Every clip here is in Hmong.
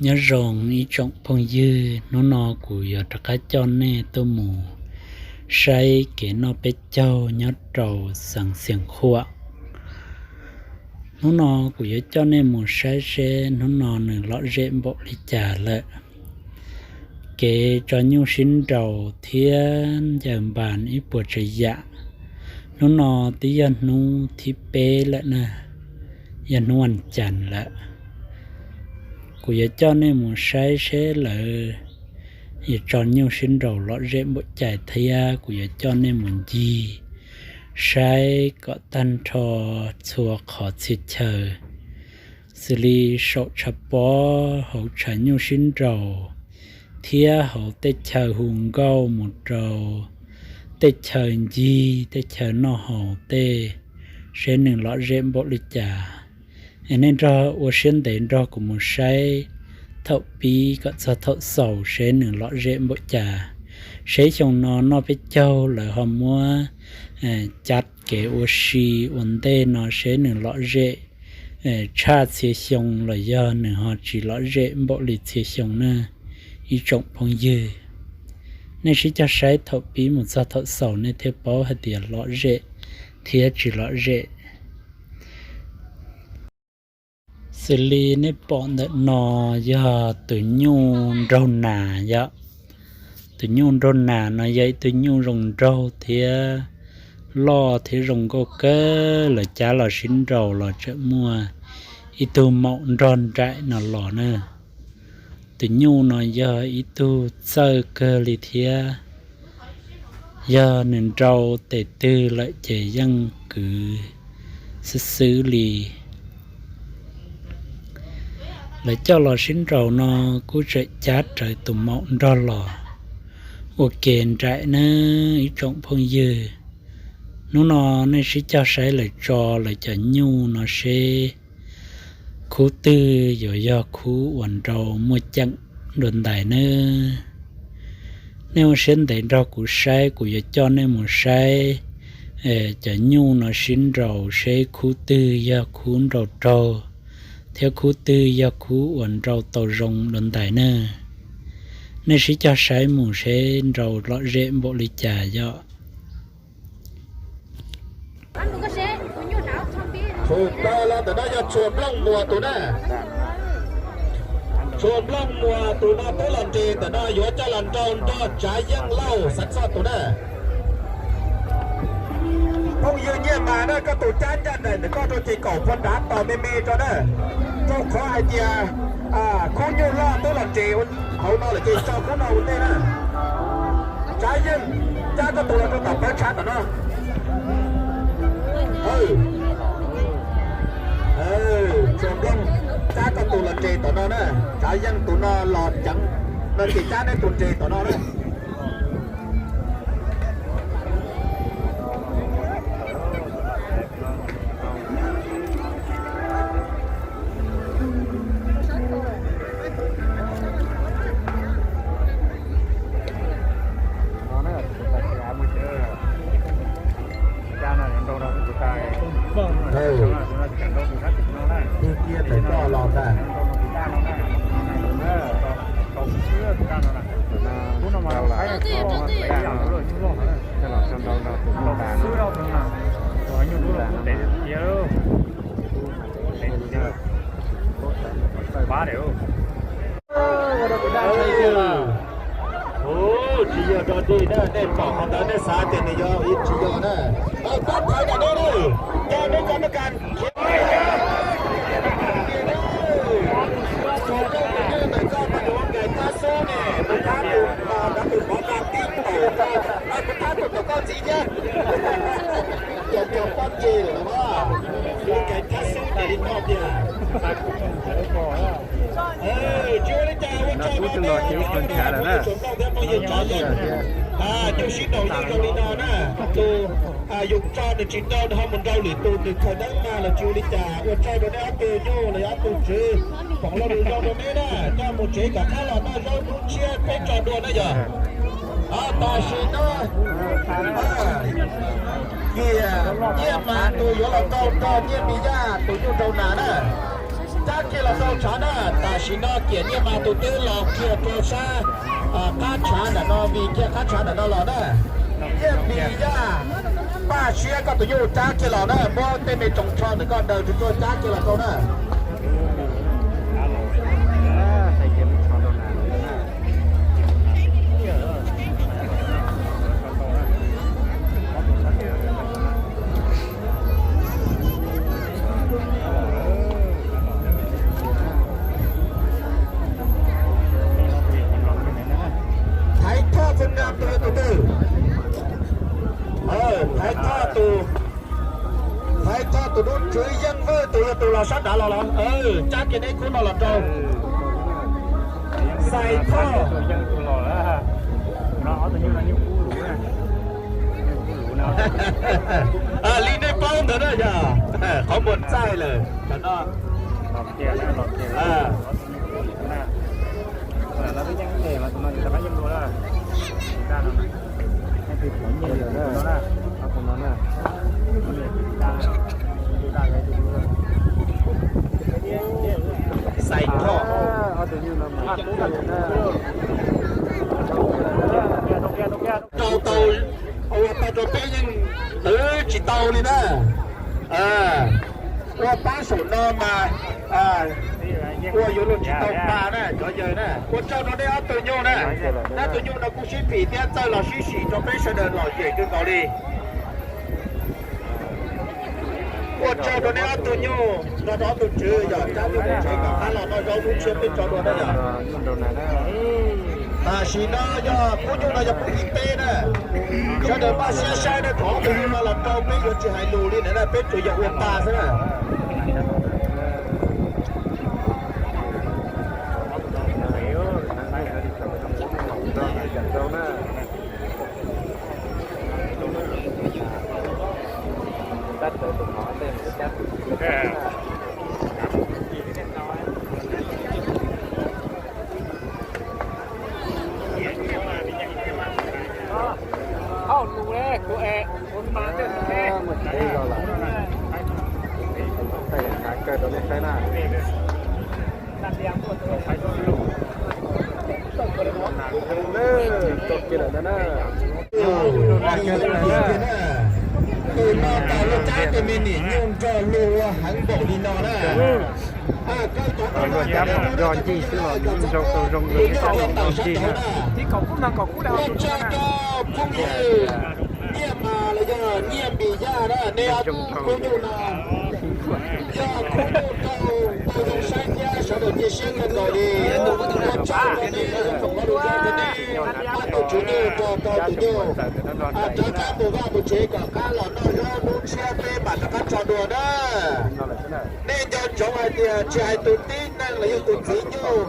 Nyob zoo ib tsoom phooj ywg, hnub no kuv yuav rov qab coj nej tuaj mus saib kev noj peb caug nyob rau Xeev Khuam. Hnub no kuv yuav coj nej mus saib seb hnub no nws lom zem npaum li cas lawm. Kev tso nyuj sib nraus thiab ncaws npas ib puas tsav yam. Hnub no twb yog hnub thib peb lawm na, yog hnub vas cas lawm. Kuv yuav coj nej mus saib seb lawv yuav tso nyuj sib nraus lom zem npaum cas thiab kuv yuav coj nej mus ncig saib kom tag nrho txhua qhov txhia chaw, xws li saum tshav pob, hauv tshav nyuj sib nraus, thiab hauv tej chaw hu nkauj mus rau tej chaw ncig, tej chaw noj haus tej, seb nws lom zem npaum li cas. Es nej nrog ua siab ntev nrog kuv mus saib thaum pib kom txog thaum xaus seb nws lom zem npaum cas, seb xyoo no noj peb caug lawv ho muab cab kev ua si ua ntej no seb nws lom zem tshaj txhia xyoo los yog nws ho tsis lom zem npaum li txhia xyoo na. Ib tsoom phooj ywg, nej sib cog saib thaum pib mus txog thaum xaus nej thiaj paub hais tias lom zem thiab tsis lom zem. Xws li nej pom ntawm no yog tus nyuj nraug nas yom. Tus nyuj nraug nas no yog ib tug nyuj zoo nraug thiab loj thiab zoo nkauj kawg, lawv cab los sib nraus los tseem muaj ib tug maum nrog nraim no los na. Tus nyuj no yog ib tug txawj kawg li thiab, yog nws nrau tes twg lawm ces yeej kwv xwb xwb li. Lawv coj los sib nraus no kuj tseem cab rawv tus maum nrog los ua ke nraim na ib tsoom phooj ywg. Hnub no nej sib cog saib lawv tso lawv cov nyuj no seb khub twg yuav yog khub uas nrau muaj ceem dua ntais nawb. Nej ua siab ntev nrog kuv saib, kuv yuav coj nej mus saib cov nyuj no sib nraus seb khub twg yog khub nrau raug thiab khub twg yog khub uas nrau tau zoo dua ntais na. Nej sib cog saib mus seb nrau lom zem npaum li cas yom. Tshua nplooj muas tus na, tshua nplooj muas tus no twb los nres ntawm no yuav coj los nrau nrog Tsav Yeej Lauj Xeev Txhoj tus na. Phooj ywg Nyiaj Mas na, koj tus cab ncaj nraim ntawm koj rau ces kaum phua nrad tos me me tso na, rau qhov hais tias khub nyuj loj twb los nres hauv no lawm ces tso khub no ua ntej na. Tsav Yeej, cab koj tus los rau tom pawg tshav tom no. Tshua nplooj, cab koj tus los nres tom no na. Tsav Yeej tus no los ceev no ces cab neb tus nres tom no na. Tig kiag ntawm koj los ntag. Tsis yog rog dig na, nej pom qhov ntawd nej xav tias nws yog ib tsis yog na. Pab thaiv daim dej na, coj neb cov mab kas khiav. Tus dej tus dej ntawm koj mas yuav nkais thab xub ne, tus thab tus no tus pov noj tib ntaus koj, tus thab tus tom koj ntxiv thiab. Cov cov pob nce lawm, yuav nkais thab xub ces li koj tiag. Tsis ua li cas, ua tsaug rau nej tsoom nkauj thiab phooj ywg Tsav Yeej. Nyuj sib nraus yeej zoo li no na, tus yus tso nws tsis nrau nws ho mus nrau lwm tus, nws khaws deeb mag los tsis ua li cas. Ua tsaug rau nej ob tug nyuj los yog ob tug tswv, foom lo lus zoo rau neb na, coj mus tsev kom qab los noj zaub dub tshiab peb tso dua na yog. Tam sim no Nyiaj Mas tus yuav los nrau nrog Nyiaj Mis Yaj tus nyuj nrau nas na. Cab Kiag los rau tshav na, tam sim no Kiam Nyiaj Mas tus twb los kiag rau sab qab tshav ntawm no, vim kiag qab tshav ntawm no los na. Nyiaj Mis Yaj, Paj Siab koj tus nyuj cab kiag los na, muab tej me tsoos tsho ntawm koj daws rau tuaj cab kiag los rau na. Thaiv Thoj Foom Nam tus yog tus twg? Thaiv Thoj tus, Thaiv Thoj tus dub tswv Yeej Vwj tus yog tus los sab nrad los los, cab kiag neb khub no los rau Xais Thoj. Li nej paub ntawd na yog qhov muag txaij lawm. Xais Thoj. Rau tau, ua tau rau peb yeej twv tsis tau li na. Ua pab saum no mas ua yuav luag tsis tau pa na cov yawg na. Ua tsaug rau nej ob tug nyuj na. Ob tug nyuj no kuj sib phim thiab txawj los sib sim rau peb sawv daws lom zem kawg nkaus li. Ua tsaug rau neb ob tug nyuj, nrog rau ob tug tswv yog cab nyuj mus tsev kom qab los noj zaub hnub tshiab peb tso dua na yog. Tam sim no yog khub nyuj no yog khub thib peb na. Sawv daws npaj siab saib na, thaum ob tug nyuj no los rau peb yuav tsis hais lus li na, peb tsuas yog ua pa xwb na. Tus no tau luag cab tus me niam nyuj nrog luag ua heev npaum li no na. Luag cab mus nco ncig xwb los zoo tau zoo zoo ncig na. Ua tsaug rau phooj ywg Nyiaj Mas los yog Nyiaj Npis Yaj na, neb ob khub nyuj no yog khub nyuj tau tau zoo saib thiab sawv daws cia siab kawg nkaus li. Ua tsaug rau neb, foom hauv lus zoo rau neb, pab tus tswv nyuj nrog rau tus nyuj rov qab mus vaj mus tsev kom qab los noj zaub hnub tshiab peb mam rov qab tso dua na. Nej nco ntsoov hais tias tsis hais tus tib neeg los yog tus txiv nyuj,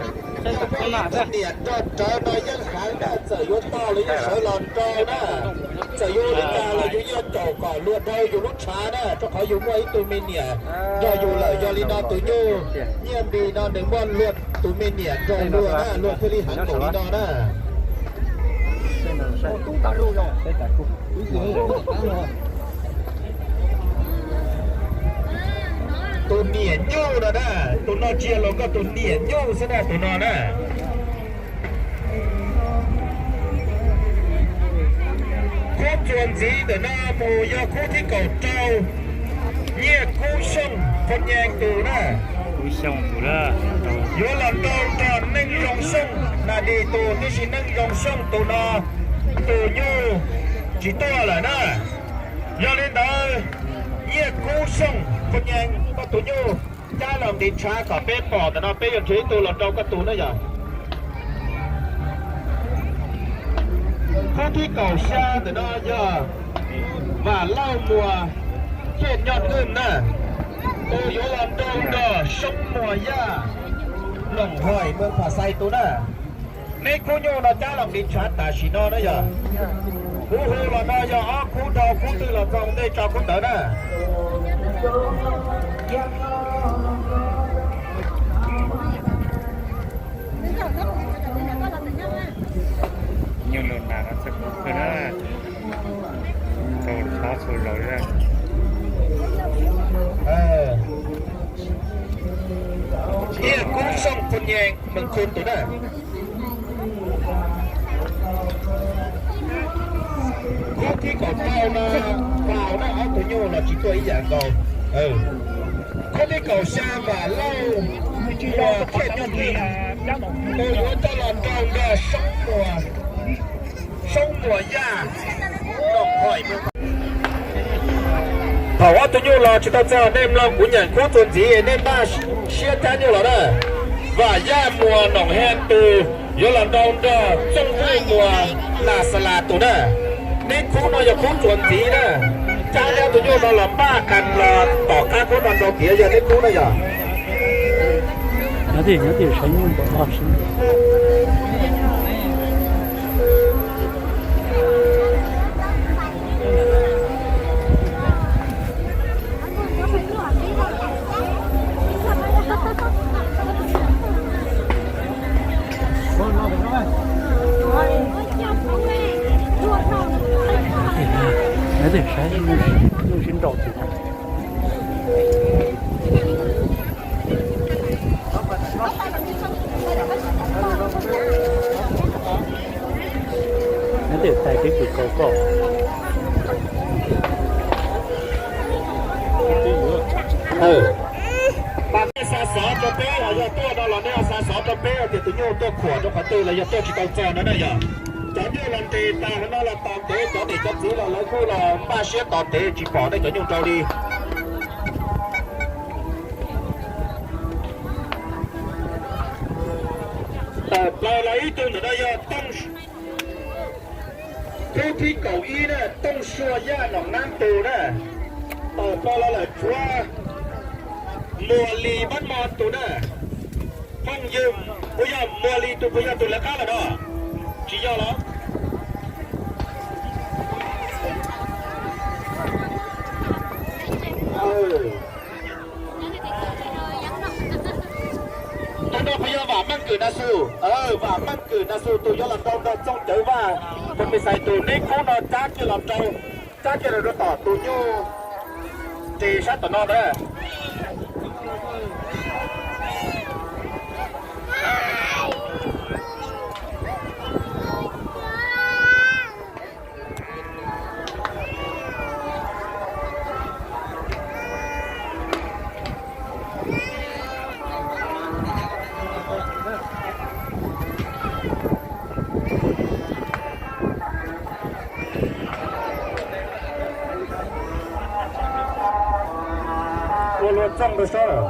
yog muaj ib tug niam nrog rawv no yeej heev na, txawm yuav tog los yeej sawv los rau na, txawm yuav ua li cas los yus yeej caum kom luag dhau yus lub tshav na, rau qhov yus muaj ib tug me niam nrog yus lawm. Yog li no tus nyuj Nyiaj Npis no nws muaj luag tus me niam nrog luag na, luag thiaj li heev npaum li no na. Tus niam nyuj no na, tus no tsis yog luag, koj tus niam nyuj xwb na tus no na. Khub txuas ntxiv ntawm no mus yog khub thib kaum rau, Nyiaj Kub Xyooj Phoo Nyees tus na. Yuav los nrau nrog Neej Zoo Xyooj na, dim tus tib si Neej Zoo Xyooj tus no tus nyuj tsis tuaj lawm na. Yog li ntawd, Nyiaj Kub Xyooj Phoo Nyees koj tus nyuj cab los nqis tshav kom peb pom ntawm no, peb yuav nrhiav ib tug los nrau koj tus na yog. Khub thib kaum xya ntawm no yog Vam Lauj Muas Thiaj Nyob Nwj na, tus yuav los nrau nrog Soob Muas Yaj Loos Hoim Moos Phas Xais tus na. Neb khub nyuj no cab los nqis tshav tam sim no na yog. Kuv hu los no yog ob khub rau, khub twg los txog ntej tso khub ntawd na. Nyuj lus nas no txawj kub kawg na, tau txhob txhua zaus li. Khub tus na, khub thib kaum rau no, vau na, ob tug nyuj los tsis tuaj ib yam nkaus. Khub thib kaum xya Vam Lauj, Vam Khiaj Nyob Nqis, tus yuav coj los nrog nrog Soob Muas, Soob Muas Yaj. Thaum ob tug nyuj los tsis tau txog, nej mloog kuv nyeem khub txuas ntxiv, nej npaj siab cab nyuj los na. Vam Yaj Muas Noom He tus yuav los nrog nrog Txooj Vwj Muas Nas Xas Las tus na. Neb khub no yog khub txuas ntxiv na. Cab neb ob tug nyuj no los npaj qas los tom qab khub no nrau tiav yog neb khub na yog. Saib, saib nrau tus. Neb twb tais kev kws kaus koj. Pas nej xa xov rau peb, yog tuaj no los nej xa xov rau peb tias tus nyuj tuaj khuam rau qhov twg los yog tuaj tsis tau txog no na yog. Cov nyuj los nres tas no los tos ntev, cov niam cov txiv los lawv kuj los npaj siab tos ntev tsis pom nej cov nyuj nrau li. Tawm plaws los ib tug ntawm no yog Tooj, khub thib kaum ib na, Tooj Sua Yaj Noom Nab tus na. Tawm plaws los lawm tshuav Muas Lis Npab Mo tus na. Phooj ywg, puas yog Muas Lis tus, puas yog tus lawv qab lawm no? Tsis yog los? Tus no puas yog Vam Meej Kwm Nas Xus? Vam Meej Kwm Nas Xus tus yuav los nrau nrog Txooj Cawv Vaj, tus pis xais tus. Neb khub no cab kiag los nrau, cab kiag los rau tom tus nyuj ris sab tom no ntawd. Ua luag txooj rau sab lawm.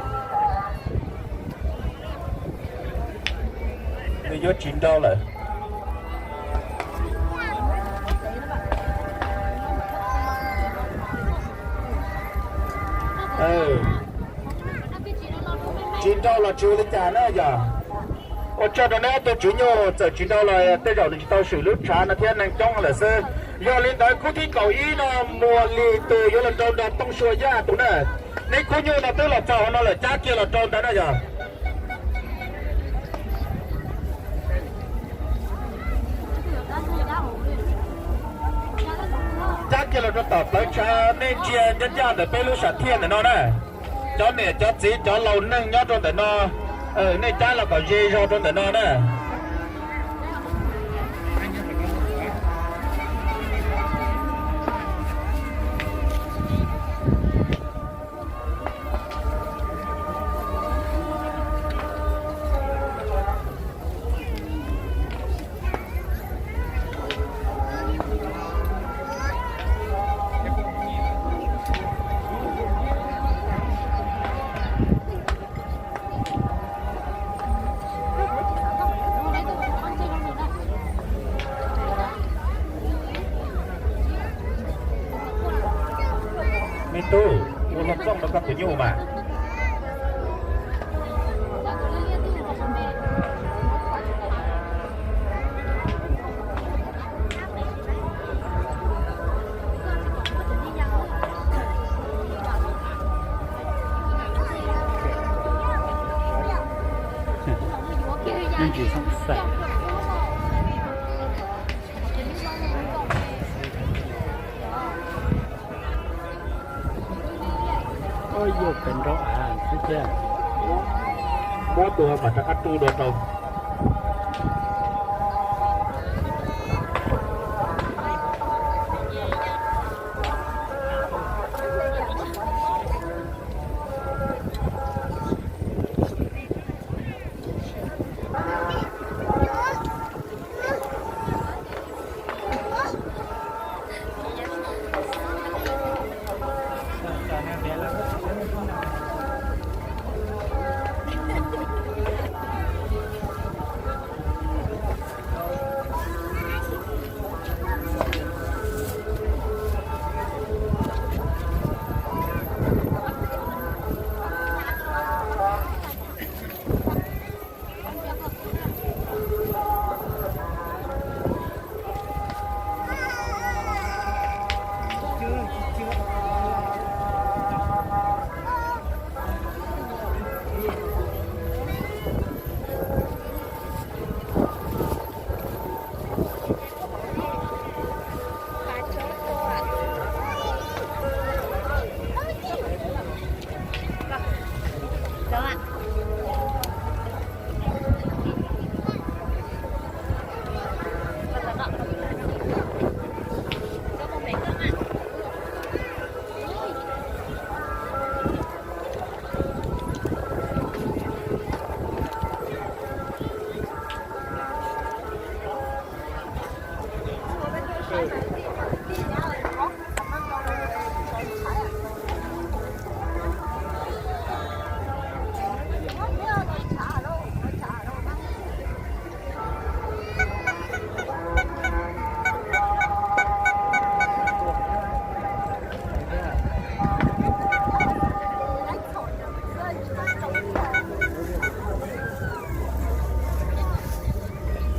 Nws yuav tsis nrau lawm. Tsis nrau los tsis ua li cas na yog. Ua tsaug rau neb ob tug tswv nyuj, txawm tsis nrau los tej zaum nws tsis tau swm lub tshav no thiab neeg coob lawm xwb. Yog li ntawd khub thib kaum ib no Muas Lis tus yuav los nrau nrog Tooj Sua Yaj tus na. Neb khub nyuj no twb los txog hauv no lawm, cab kiag los rau ntawd na yog. Cab kiag los rau tom plawv tshav, nej ntsia ncaj ncaj ntawm peb lub sam thiaj ntawm no na. Cov niam cov txiv cov laus neeg nyob rau ntawm no, nej cab los kom ze zog rau ntawm no na. Me tub, ua luag txooj rau koj tus nyuj mas. Yog pem nrau av xwb thiab. Muab tus mas rov qab rub dua rau.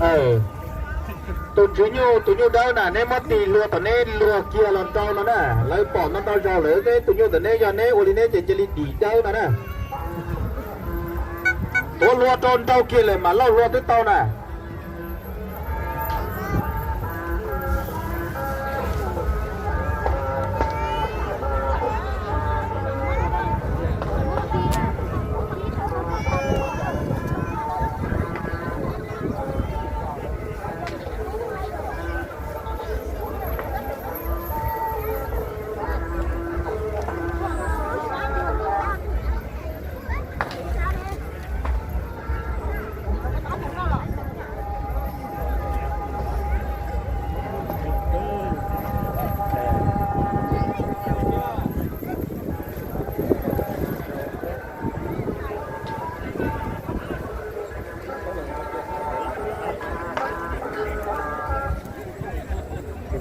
Tus tswv nyuj, tus nyuj dawb na, neb muab tis hlua tom neb luag kiag los nrau no na. Lawv pom no nrau zaus lawm, neb tus nyuj ntawm neb yog neb ua li neb ces cia li dim dawb no na. Tuav hlua rau nrau kiag lawm mas lauj, hlua twb tau na.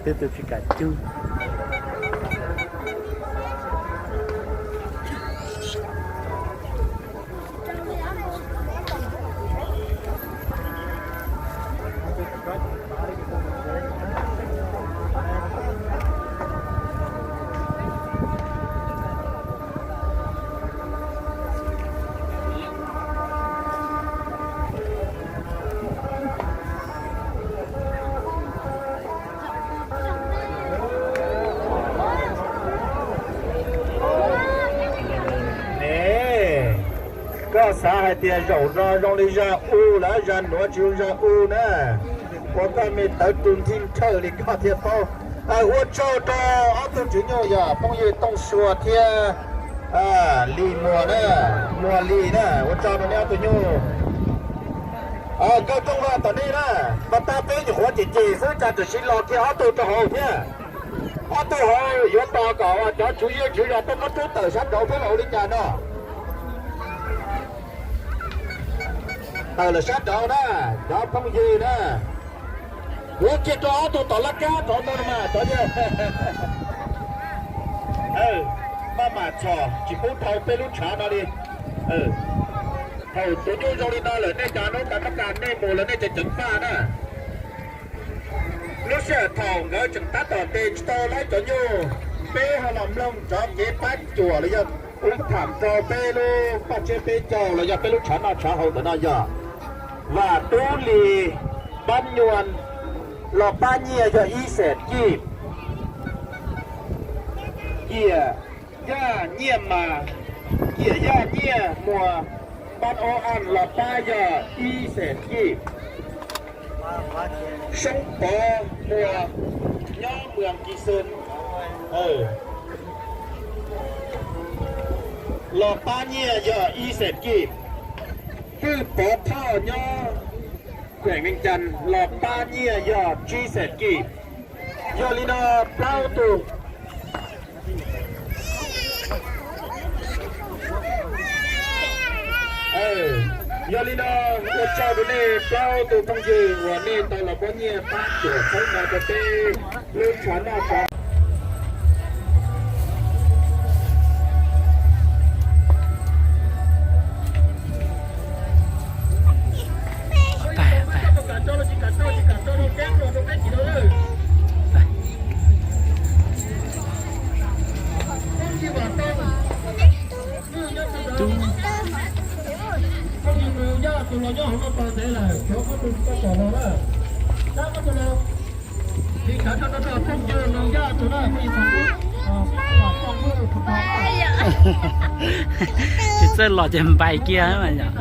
Twb tus tsis kam cug. Koj xav hais tias zaum no zoo li zaj u lawm, zaj nuav tsis zoo zaj u na. Ua koj me tawv tu nthij nthawj li koj thiaj paub. Ua tsaug rau ob tug tswv nyuj yog phooj ywg Tooj Sua thiab Lis Muas na, Muas Lis na, ua tsaug rau neb ob tug nyuj. Nkauj Tooj Vaj tom nej na, mas tag peb nyuam qhuav cem cem xwb cas tam sim los kiag ob tug rau hauv thiab. Ob tug hauv yuav tos kom cov tswv zej tswv zos tuaj muab rub tawm sab nraud thiab los ua li cas no. Tawm lawm sab nraud na, cov phooj ywg na. Yuav kiag rau ob tug tom laj kab rov ntawd mas cov yawg. Maj mam txhom tsis pub dhau peb lub tshav no li. Thaum tus nyuj zoo li no lawm nej cov noob kas mab kas nej mus lawm nej cov ceev faj na. Lub sij hawm thaum nkawd tseem tab tom ntes tsis tau lawv cov nyuj, peb ho los mloog cov kev pab cuam los yog ub tham rau peb lub paj tseb peb caug los yog peb lub tshav noj tshav haus ntawm no yog Vam Tub Lis pab nyuam los pab nyiaj yog ib xees kib. Ciam Yaj Nyiaj Mas, Ciam Yaj Nyiaj Muas pab ob aj los pab yog ib xees kib. Soob Pov Muas nyob Muas Kis Xwm los pab nyiaj yog ib xees kib. Fwj Pov Thoj nyob Kheem Vees Cas los pab nyiaj yog tsib xees kib. Yog li no plaub tug Yog li no, ua tsaug rau nej plaub tug phooj ywg uas nej tau los muab nyiaj pab cuam txhawb no rau peb lub tshav noj tshav Tsis txawj los ces npais kiag mas yom.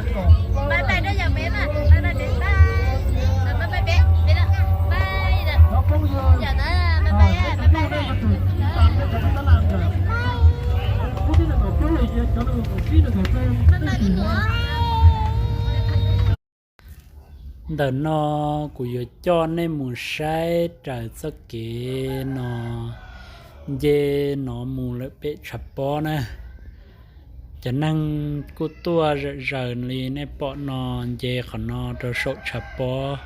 Ntawm no kuv yuav coj nej mus saib raws txoj kev no, nce no mus lawm pem tshav pob na. Cov neeg kuj tuaj zom zaws li nej pom no, nce qhov no rau saum tshav pob.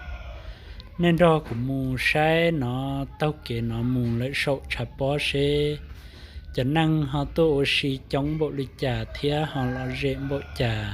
Nej nrog kuv mus saib no, taug kev no mus lawm saum tshav pob seb cov neeg ho tuaj ua si coob npaum li cas thiab ho lom zem npaum cas,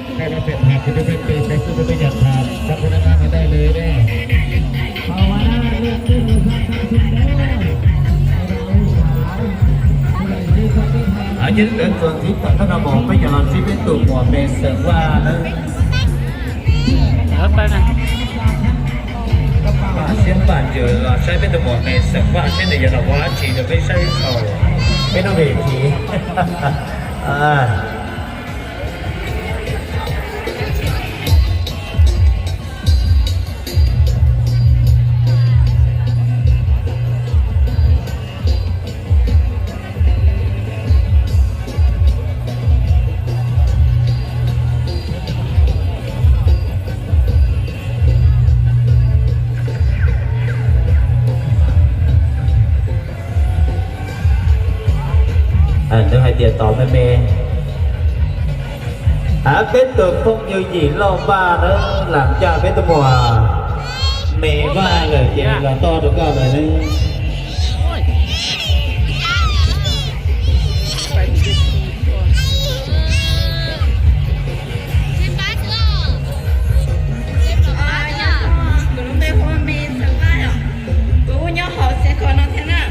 ได้รับเป็นทางคุณผู้เป็นเป็นเป็นผู้เป็นอย่างทางครับคุณนะครับมาได้เลยนะ Ces txuas ntxiv tom qab no mus peb yuav los saib peb tus muam me xeem Vaj na. Pam siab pam ntsws los saib peb tus muam me xeem Vaj seb nws yuav los ua dab tsi rau peb saib tau. Peb noj vim thiv. Tias tod me me, hab peb tug phooj ywg Yim Lauj Vaj na, lam coj peb tug muam Me Vaj lawm ces los toj rau koj lawm ne. Kuv lub npe hu ua Me Xeem Vaj os. Kuv kuj nyob hauv Xeev Khuam no thiab na.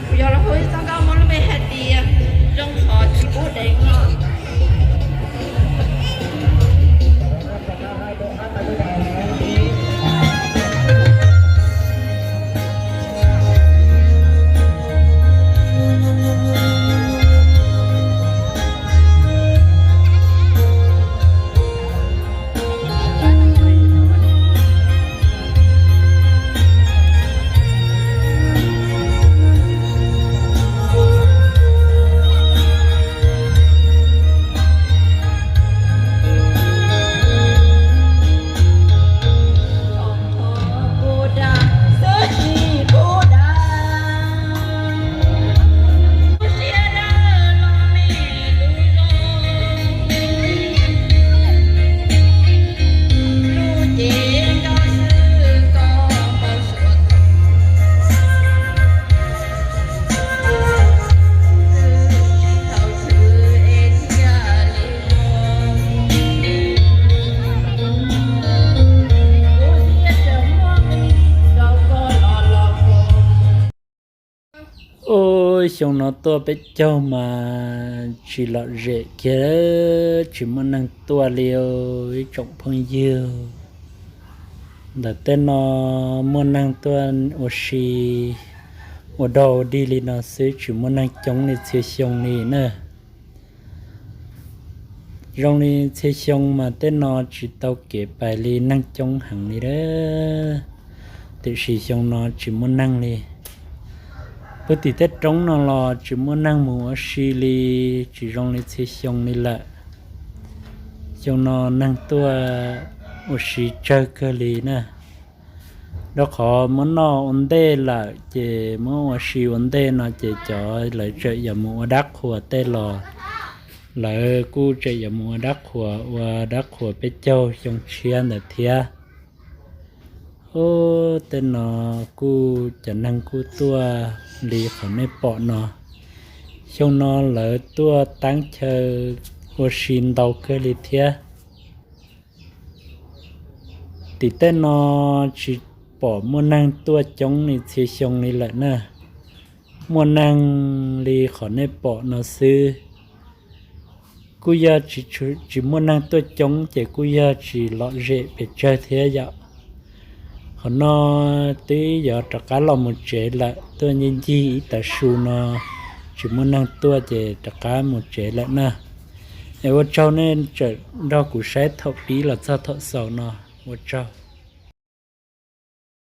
Kuv yuav los hu ib txoj nkauj muaj lub npe hais tias zoo qhov tsis pub deev no. Ub, xyoo no tuaj peb caug mas tsis lom zem kiag, tsis muaj neeg tuaj li ib tsoom phooj ywg. Ntawm tej no muaj neeg tuaj ua si ua dog ua dig li no xwb, tsis muaj neeg coob li txhia xyoo li na. Zoo li txhia xyoo mas tej no tsis tau kev pais li, neeg coob heev li a, tiam sis xyoo no tsis muaj neeg li. Pug tim tej roob no los tsis muaj neeg mus ua si li, tsis zoo li txhia xyoo li lawm. Xyoo no neeg tuaj ua si tsawg kawg li na. Rau qhov muab noj ua ntej lawm ces muab ua si ua ntej no ces cov lawv tseem yuav mus ua dab qhuas tej los, lawv kuj tseem yuav mus ua dab qhuas, ua dab qhuas peb caug xyoo tshiab ntawd thiab. Ub, tej no kuj cov neeg kuj tuaj li qhov nej pom no. Xyoo no lawv tuaj teeb chaw ua si ntau kawg li thiab. Tim tej no tsis pom muaj neeg tuaj coob li txhia xyoo li lawm na. Muaj neeg li qhov nej pom no xwb. Kuj yog tsis muaj neeg tuaj coob ces kuj yog tsis lom zem pes tsawg thiab yom. Qhov no twb yuav rov qab los mus tsev lawm, tuaj ncig ncig ib tav su no tsis muaj neeg tuaj ces rov qab mus tsev lawm na. Es ua tsaug nej tseem nrog kuv saib thaum pib los txog thaum xaus no, ua tsaug.